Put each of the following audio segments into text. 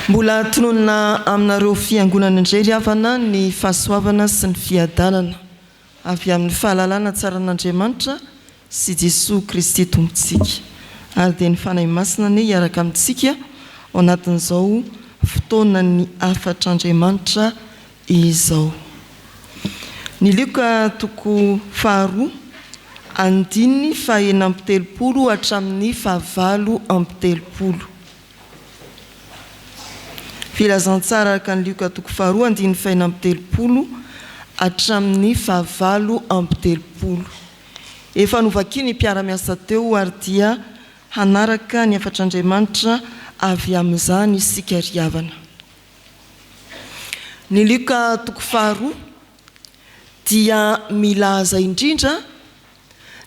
Mbola tononina aminareo fiangonana indray ry havana ny fahasoavana sy ny fiadanana avy amin'ny fahalalana tsaran'Andriamanitra sy Jesoa Kristy Tompontsika. Ary dia ny Fanahy Masina anie hiaraka amintsika ao anatin'izao fotoanan'ny hafatr'Andriamanitra izao. Ny Lioka toko faharoa, andininy faha-36 hatramin'ny fahavalo amby telopolo. Filazantsara araka ny Lioka toko faharoa, andininy faha-36 hatramin'ny fahavalo amby telopolo. Efa novakian'ny mpiara-miasa teo ary dia hanaraka ny hafatr'Andriamanitra avy amin'izany isika ry havana. Ny Lioka toko faharoa dia milaza indrindra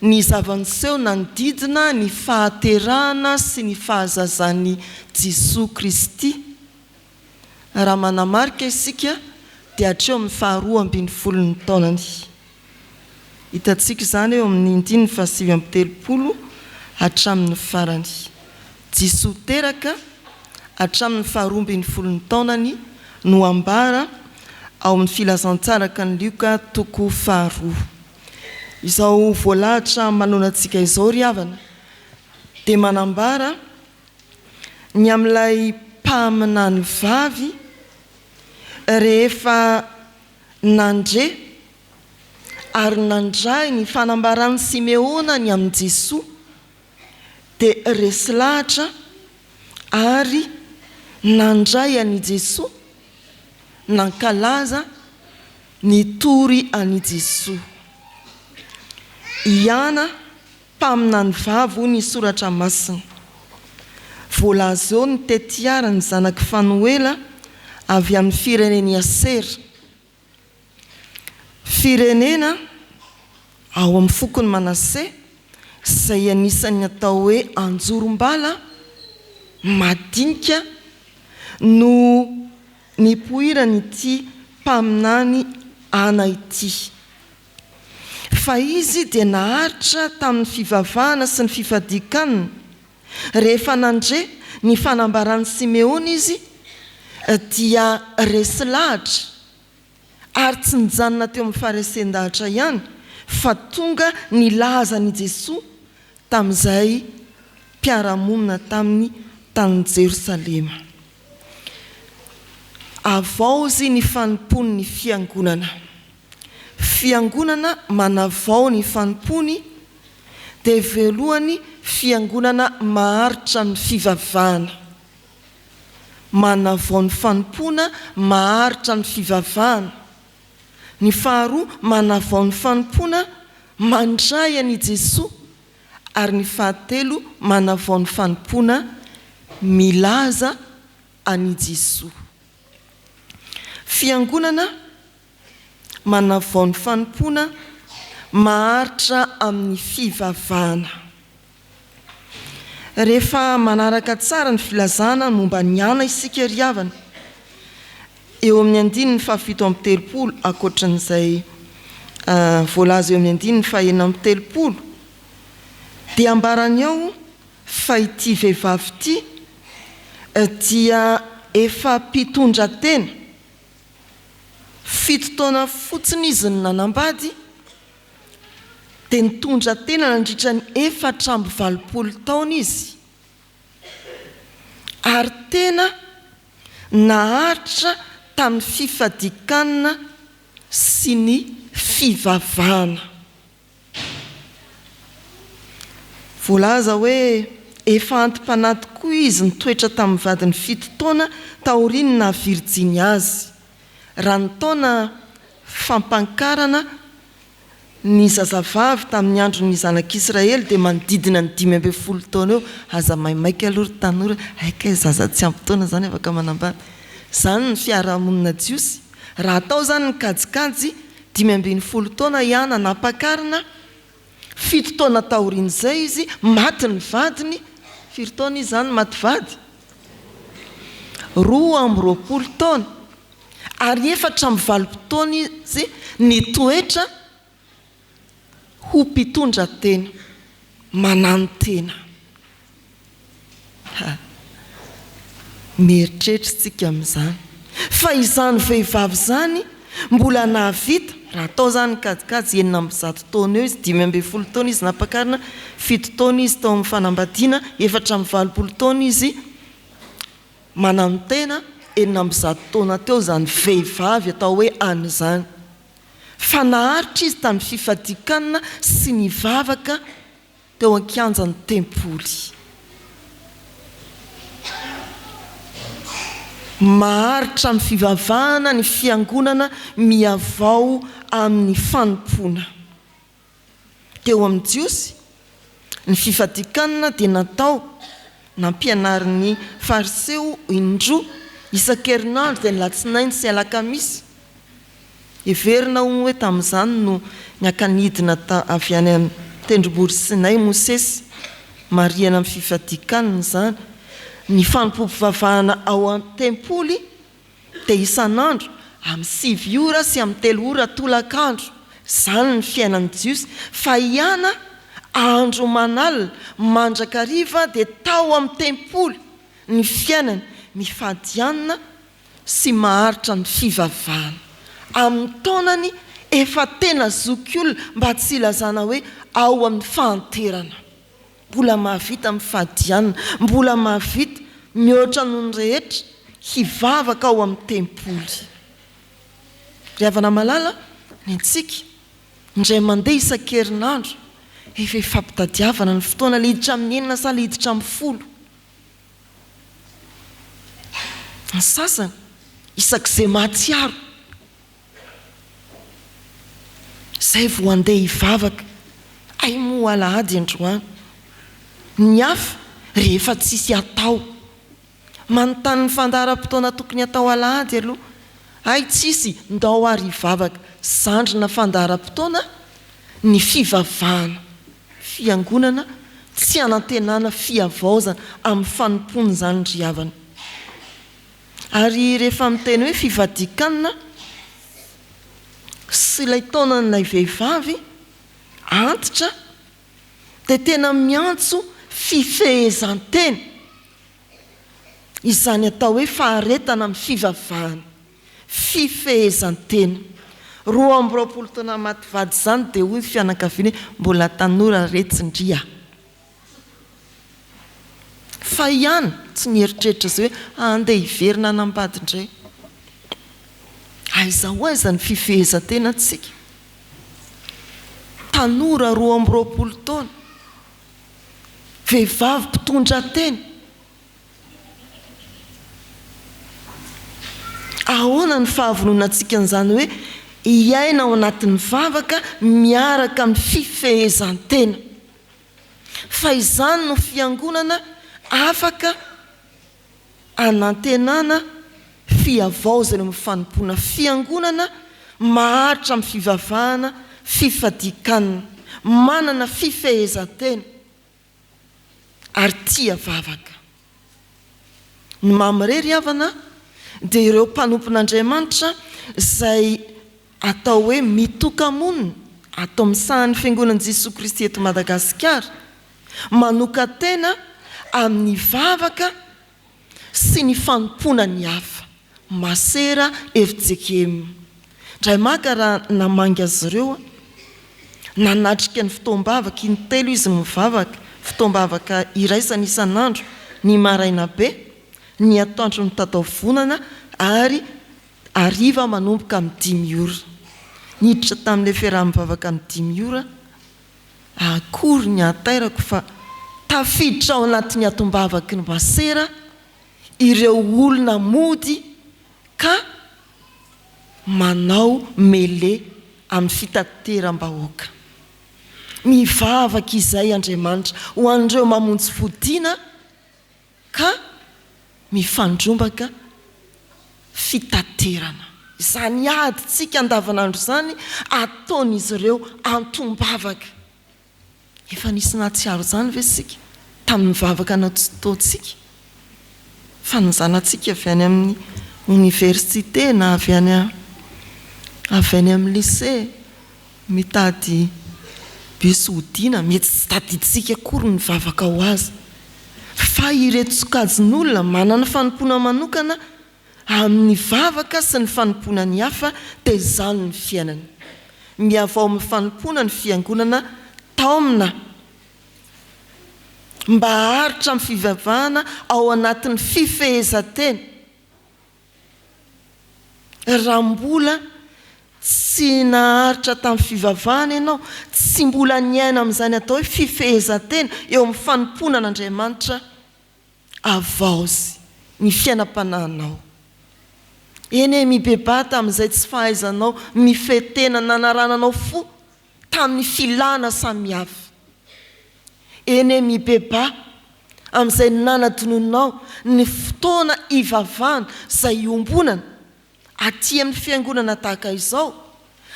ny zava-niseho nanodidina ny fahaterahana sy ny fahazazan'i Jesoa Kristy. Raha manamarika isika dia hatreo amin'ny faharoa ambin'ny folon'ny taonany. Hitantsika izany eo amin'ny andininy fahasivy amby telopolo hatramin'ny farany. Jesoa teraka hatramin'ny faharoa ambin'ny folon'ny taonany no ambara ao amin'ny Filazantsaraka ny Lioka toko faharoa. Izao voalahatra manoloana antsika izao ry havana dia manambara ny amin'ilay mpaminany vavy rehefa nandre ary nandray ny fanambaran'i Simeona ny amin'i Jesoa, dia resy lahatra ary nandray an'i Jesoa, nankalaza, nitory an'i Jesoa. I Ana, mpaminany vavy hoy ny Soratra Masina. Voalaza eo ny tetiaran'ny zanak'i Fanoela avy amin'ny firenen'i Asera. Firenena ao amin'ny fokon'i Manase, izay anisan'ny atao hoe anjorom-bala madinika no nipoiran'ity mpaminany Ana ity. Fa izy dia naharitra tamin'ny fivavahana sy ny fifadian-kanina. Rehefa nandre ny fanambaran'i Simeona izy, dia resy lahatra, ary tsy nijanona teo amin'ny faharesen-dahatra ihany, fa tonga nilaza an'i Jesoa tamin'izay mpiara-monina taminy tany Jerosalema. Havaozy ny fanompoan'ny Fiangonana. Fiangonana manavao ny fanompoany dia voalohany fiangonana maharitra amin'ny fivavahana. Manavao ny fanompoana maharitra amin'ny fivavahana. Ny faharoa manavao ny fanompoana mandray an' i Jesoa ary ny fahatelo manavao ny fanompoana milaza an' i Jesoa. Fiangonana manavao ny fanompoana maharitra amin'ny fivavahana. Rehefa manaraka tsara ny filazana momba an'i Ana isika ry havana, eo amin'ny andininy fahafito amby telopolo, ankoatran'izay voalaza eo amin'ny andininy fahenina amby telopolo, dia ambarany ao fa ity vehivavy ity dia efa mpitondra tena. Fito taona fotsiny izy no nanambady dia nitondra tena nandritra ny 84 taona izy ary tena naharitra tamin'ny fifadian-kanina sy ny fivavahana. Voalaza hoe efa anti-panahy tokoa izy nitoetra tamin'ny vadiny fito taona taorian'ny naha virjiny azy. Raha ny taona fampankarana ny zazavavy tamin'ny andron'ny zanak'Israely dia manodidina ny 15 taona eo. Aza maimaika aloha ry tanora, hay kay zaza tsy ampy taona izany afaka manambady. Izany ny fiarahamonina jiosy. Raha atao izany ny kajikajy 15 taona i Ana nampakarina, fito taona taorian'izay izy maty ny vadiny, firy taona izy izany maty vady? 22 taona, ary 84 taona izy nitoetra ho mpitondra tena, mananotena. Ha. Mieritreritra isika amin'izany. Fa izany vehivavy izany mbola nahavita, raha atao izany ny kajikajy, 106 taona eo izy, 15 taona izy nampakarina, fito taona izy tao amin'ny fanambadiana, 84 taona izy mananotena, 106 taona teo izany vehivavy atao hoe any izany. Fa naharitra izy tamin'ny fifadian-kanina sy nivavaka teo an-kianjan'ny tempoly. Maharitra amin'ny fivavahana ny fiangonana mihavao amin'ny fanompoana. Teo amin'ny Jiosy, ny fifadian-kanina dia natao nampianarin'ny Fariseo indroa isan-kerinandro, dia ny Alatsinainy sy Alakamisy. Heverina hono hoe tamin'izany no niaka-nidina avy any an-tendrombohitry Sinay Mosesy. Marihana amin'ny fifadian-kanina izany. Ny fanompoam-pivavahana ao an-tempoly dia isan'andro, amin'ny sivy ora sy amin'ny telo ora tolakandro. Izany ny fiainan'ny Jiosy. Fa i Ana, andro aman'alina, mandrakariva dia tao amin'ny tempoly ny fiainany, mifady hanina sy maharitra ny fivavahana. Amin'ny taonany efa tena zokiolona mba tsy hilazana hoe ao amin'ny fahanterana. Mbola mahavita mifady hanina, mbola mahavita, mihoatra noho ny rehetra, hivavaka ao amin'ny tempoly. Ry havana malala, ny antsika, indray mandeha isan-kerinandro, efa ifampitadiavana ny fotoana, le hiditra amin'ny enina sa le hiditra amin'ny folo. Ny sasany, isak'izay mahatsiaro, izay vao handeha hivavaka, hay moa alahady androany. Ny hafa, rehefa tsisy atao. Manontany ny fandaharam-potoana tokony hatao alahady aloha. Hay tsisy, ndao ary hivavaka. Zandrina fandaharam-potoana ny fivavahana. Fiangonana tsy anantenana fihavaozana amin'ny fanompoana izany ry havana. Ary rehefa miteny hoe fivadikan sy ilay taonan'ilay vehivavy antitra dia tena miantso fifehezan-tena izany atao hoe faharetana amin'ny fivavahana. Fifehezan-tena. 22 taona maty vady izany dia hoy ny fianakaviany hoe mbola tanora retsy ndry a! Fa ihany tsy nieritreritra izay hoe handeha hiverina hanambady indray. Aiza ho aiza ny fifehezan-tenantsika? Tanora 22 taona, vehivavy mpitondra tena. Ahoana ny fahavononantsika an'izany hoe hiaina ao anatin'ny vavaka miaraka amin'ny fifehezan-tena? Fa izany no fiangonana afaka anantenana fihavaozana eo amin'ny fanompoana, fiangonana maharitra amin'ny fivavahana, fifadian-kanina, manana fifehezan-tena. ary tia vavaka. Ny mamirery havana dia ireo mpanompon'Andriamanitra izay atao hoe mitoka-monina ato amin'ny sahan'ny Fiangonan'i Jesoa Kristy eto Madagasikara, manokan-tena amin'ny vavaka sy ny fanompoana ny hafa. Masera FJKM. Indray maka raha namangy azy ireo aho, nanatrika ny fotoam-bavaka, intelo izy no mivavaka, fotoam-bavaka iraisana isan'andro, ny maraina be, ny atoandro mitataovonana ary hariva manomboka amin'ny dimy ora. Niditra tamin'ilay fiaraha-mivavaka amin'ny dimy ora aho, akory ny hatairako fa tafiditra ao anatin'ny atom-bavaky ny masera ireo olona mody ka manao mêlée amin'ny fitateram-bahoaka. Mivavaka izay Andriamanitra ho an'ireo mamonjy fodiana ka mifandrombaka fitaterana. Izany adintsika andavanandro izany ataon'izy ireo antom-bavaka. Efa nisy nahatsiaro izany ve isika tamin'ny vavaka nataontsika? Fa ny zanatsika avy any amin'ny oniversite na avy any avy any amin'ny lycée mitady bus hodiana, mety tsy tadidintsika akory ny vavaka ho azy. Fa ireto sokajin'olona manana fanompoana manokana amin'ny vavaka sy ny fanompoana ny hafa dia izany ny fiainany. Mihavao amin'ny fanompoana ny fiangonana taomina mba haharitra amin'ny fivavahana ao anatin'ny fifehezan-tena. Raha mbola tsy naharitra tamin'ny fivavahana ianao, tsy mbola niaina amin'izany atao hoe fifehezan-tena eo amin'ny fanompoana an'Andriamanitra, havaozy ny fiainam-panahinao. Eny e, mibebaha tamin'izay tsy fahaizanao mifehy tena nanarananao fo tamin'ny filàna samihafa. Eny e, mibebaha amin'izay nanadinoinao ny fotoana hivavahana izay iombonana aty amin'ny fiangonana tahaka izao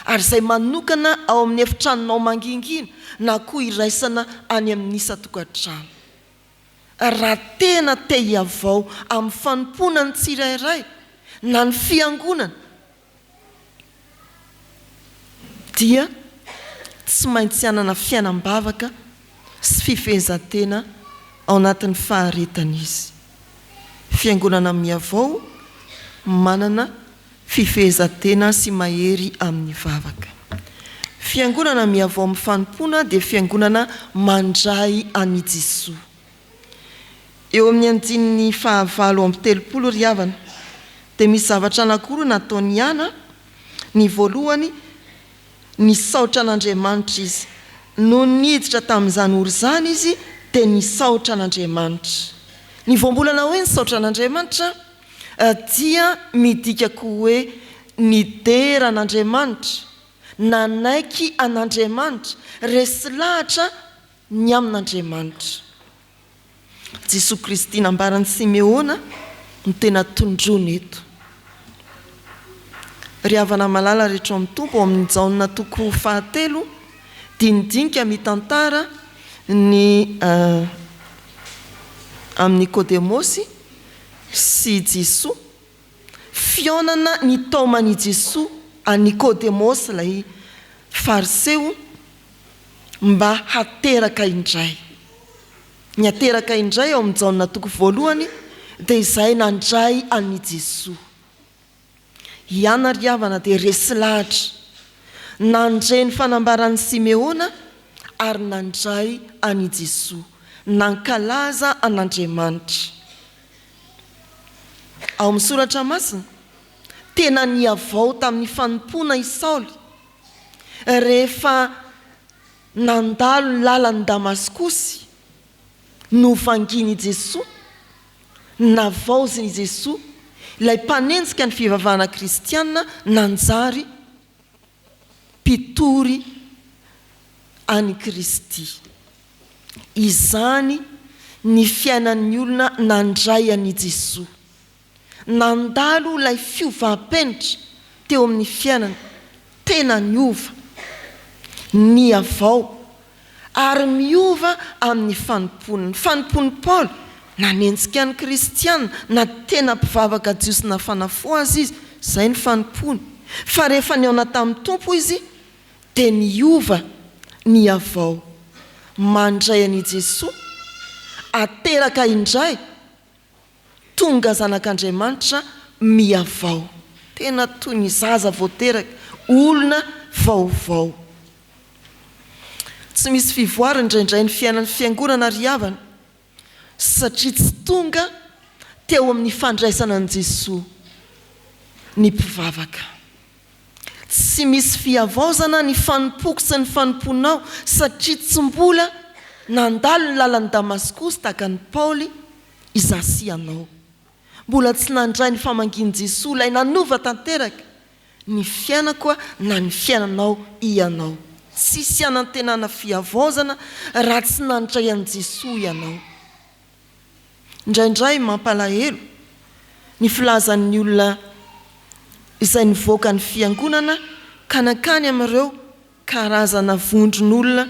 ary izay manokana ao amin'ny efitranonao mangingina na koa iraisana any amin'ny isan-tokantrano. Raha tena te hihavao amin'ny fanompoana ny tsirairay na ny fiangonana dia tsy maintsy hanana fiainam-bavaka sy fifehezan-tena ao anatin'ny faharetana izy. Fiangonana mihavao manana fifehezan-tena sy mahery amin'ny vavaka. Fiangonana mihavao amin'ny fanompoana dia fiangonana mandray an'i Jesoa. Eo amin'ny andininy faha-38 ry havana dia misy zavatra anankiroa nataon'i Ana, ny voalohany, nisaotra an'Andriamanitra izy. Nony niditra tamin'izany ora izany izy dia nisaotra an'Andriamanitra. Ny voambolana hoe nisaotra an'Andriamanitra dia midika koa hoe nidera an'Andriamanitra, nanaiky an'Andriamanitra, resy lahatra ny amin'Andriamanitra. Jesoa Kristy nambaran'i Simeona no tena tondroina eto. Ry havana malala rehetra ao amin'ny Tompo, ao amin'ny Jaona toko fahatelo, dinidinika mitantara ny amin'i Nikodemosy sy Jesoa, fihaonana nitaoman'i Jesoa an'i Nikodemosy ilay Fariseo mba hateraka indray. Ny hateraka indray ao amin'ny Jaona toko voalohany dia izay nandray an'i Jesoa. I Ana ry havana dia resy lahatra, nandre ny fanambaran'i Simeona ary nandray an'i Jesoa, nankalaza an'Andriamanitra. Ao amin'ny Soratra Masina, tena nihavao tamin'ny fanompoana i Saoly rehefa nandalo ny lalan'i Damaskosy, novangian'i Jesoa, navaozin'i Jesoa, ilay mpanenjika ny fivavahana kristiana nanjary mpitory an'i Kristy. Izany ny fiainan'ny olona nandray an'i Jesoa. Nandalo ilay fiovam-penitra teo amin'ny fiainana, tena niova, nihavao, ary miova amin'ny fanompoany. Ny fanompoan'i Paoly, nanenjika ny Kristiana, na tena mpivavaka jiosy nafana fo aza izy, izay ny fanompoany. Fa rehefa nihaona tamin'ny Tompo izy, dia niova, nihavao. Mandray an'i Jesoa, ateraka indray, Tonga zanak'Andriamanitra mihavao. Tena toy ny zaza vao teraka, olona vaovao. Tsy misy fivoarany indraindray ny fiainan'ny fiangonana ry havana, satria tsy tonga teo amin'ny fandraisana an'i Jesoa ny mpivavaka. Tsy misy fihavaozana ny fanompoako sy ny fanompoanao satria tsy mbola nandalo ny lalan'i Damaskosy tahaka an'i Paoly izaho sy ianao. Mbola tsy nandray ny famangian'i Jesoa ilay nanova tanteraka ny fiainako na ny fiainanao ianao. Tsisy hanantenana fihavaozana raha tsy nandray an'i Jesoa ianao. Indraindray mampalahelo ny filazan'ny olona izay nivoaka ny fiangonana ka nankany amin'ireo karazana vondron'olona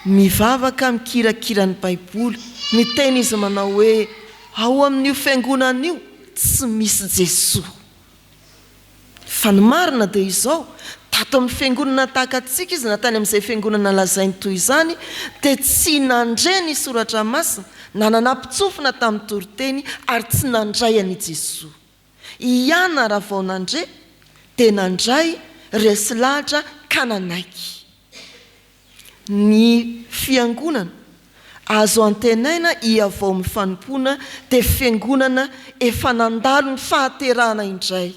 mivavaka mikirakira ny Baiboly. Miteny izy manao hoe, Ao amin'io fiangonana io tsy misy Jesoa. Fa ny marina dia izao, tato amin'ny fiangonana tahaka antsika izy na tany amin'izay fiangonana lazainy toy izany dia tsy nandre ny soratra masina, Nanana-pitsofina tamin'ny toriteny ary tsy nandray an' i Jesoa. I Ana raha vao nandre dia nandray, resy lahatra ka nanaiky. Ny Fiangonana azo antenaina hihavao amin'ny fanompoana dia Fiangonana efa nandalo ny fahaterahana indray,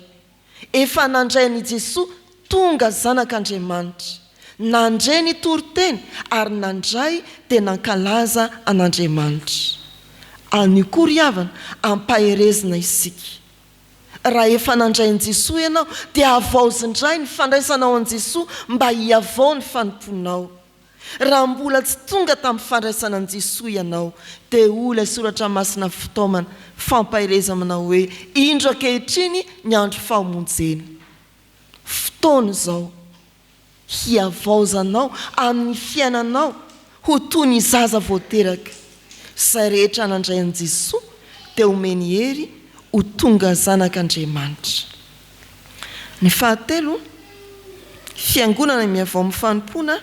efa nandray an'i Jesoa tonga Zanak'Andriamanitra, nandre ny toriteny ary nandray dia nankalaza an'Andriamanitra. Anio koa ry havana, ampaherezina isika. Raha efa nandray an'i Jesoa ianao dia havaozy indray ny fandraisanao an'i Jesoa mba hihavao ny fanompoanao. Raha mbola tsy tonga tamin'ny fandraisana an'i Jesoa ianao dia hoy ilay soratra masina fitaomana, fampaherezana manao hoe, Indro ankehitriny ny andro famonjena. Fotoana izao. Hihavaozanao amin'ny fiainanao ho toy ny zaza vao teraka. Izay rehetra nandray an'i Jesoa dia omeny hery ho tonga zanak'Andriamanitra. Ny fahatelo, fiangonana mihavao amin'ny fanompoana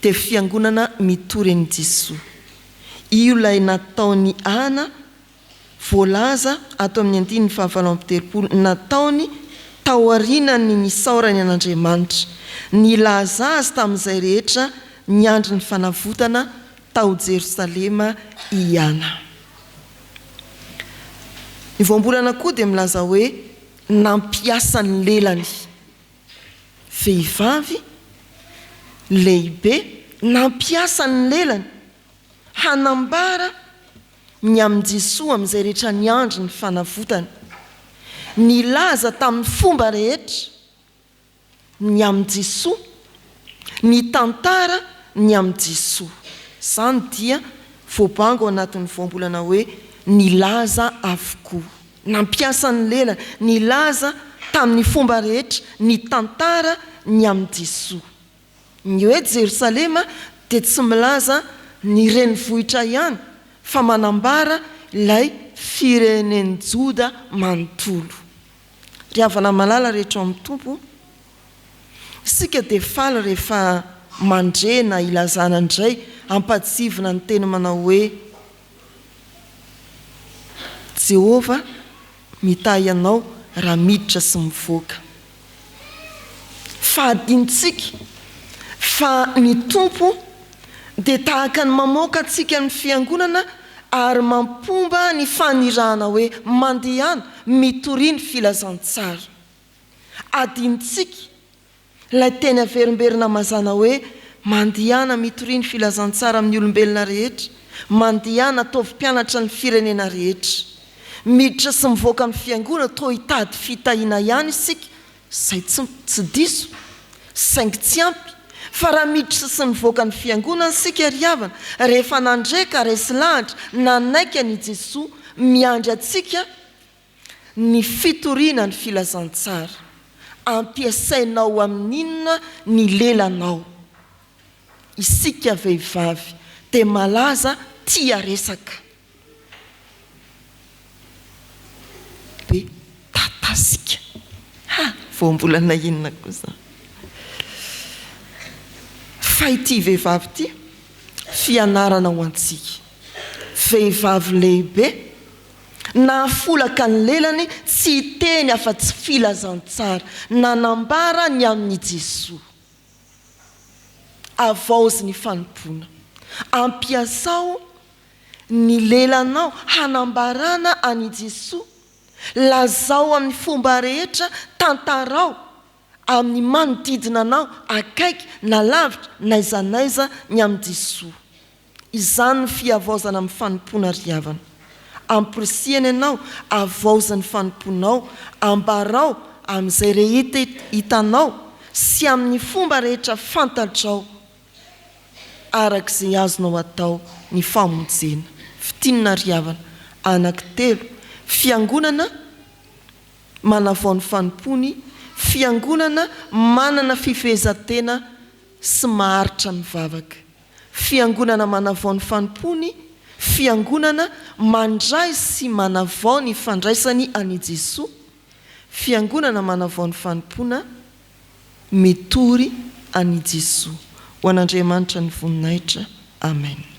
dia fiangonana mitory an'i Jesoa. Io ilay nataon'i Ana Voalaza ato amin'ny andininy fahavalo amby 30, nataony taorianan'ny nisaorany an'Andriamanitra, nilaza azy tamin'izay rehetra niandry ny fanavotana tao Jerosalema i Ana. Ny voambolana koa dia milaza hoe nampiasa ny lelany. Vehivavy lehibe nampiasa ny lelany hanambara ny amin'i Jesoa amin'izay rehetra niandry ny fanavotana. Nilaza tamin'ny fomba rehetra ny amin'i Jesoa, nitantara ny amin'i Jesoa. Izany dia voabango ao anatin'ny voambolana hoe nilaza avokoa. Nampiasa ny lelany, nilaza tamin'ny fomba rehetra, nitantara ny amin'i Jesoa. Ny hoe Jerosalema dia tsy milaza ny renivohitra ihany fa manambara ilay firenen'i Joda manontolo. Ry havana malala rehetra ao amin'ny Tompo, isika dia faly rehefa mandre na ilazana indray ampahatsivina ny teny manao hoe, Jehovah mitahy anao raha miditra sy mivoaka. Fa adinontsika fa ny Tompo dia tahaka ny mamoaka antsika ny fiangonana ary mampomba ny fanirahana hoe mandehana mitoria ny filazantsara. Adinontsika Ilay teny averimberina mazàna hoe, Mandehana mitoria ny filazantsara amin'ny olombelona rehetra, mandehana ataovy mpianatra ny firenena rehetra. Miditra sy mivoaka amin'ny fiangonana toa hitady fitahiana ihany isika, izay tsy tsy diso, saingy tsy ampy, fa raha miditra sy mivoaka ny fiangonana isika ry havana, rehefa nandre ka resy lahatra, nanaiky an' i Jesoa, miandry antsika Ny fitoriana ny filazantsara. Ampiasainao amin'inona ny lelanao? Isika vehivavy dia malaza tia resaka. Be tatasika. Ha! Voambolana inona koa izany? Fa ity vehivavy ity, fianarana ho antsika. Vehivavy lehibe. Nahafolaka ny lelany tsy hiteny afa-tsy filazantsara, nanambara ny amin'i Jesoa. Havaozy ny fanompoana. Ampiasao ny lelanao hanambarana an'i Jesoa. Lazao amin'ny fomba rehetra, tantarao amin'ny manodidina anao, akaiky na lavitra, n'aiza n'aiza, ny amin'i Jesoa. Izany no fihavaozana amin'ny fanompoana ry havana. Amporisihana ianao, havaozy ny fanompoanao, ambarao amin'izay rehetra hitanao sy amin'ny fomba rehetra fantatrao araka izay azonao atao ny famonjena. Fintinina ry havana. Anankitelo, Fiangonana manavao ny fanompoany, Fiangonana manana fifehezan-tena sy maharitra mivavaka. Fiangonana manavao ny fanompoany, Fiangonana mandray sy manavao ny fandraisany an' i Jesoa, Fiangonana manavao ny fanompoana, mitory an' i Jesoa. Ho an' Andriamanitra ny voninahitra. Amen.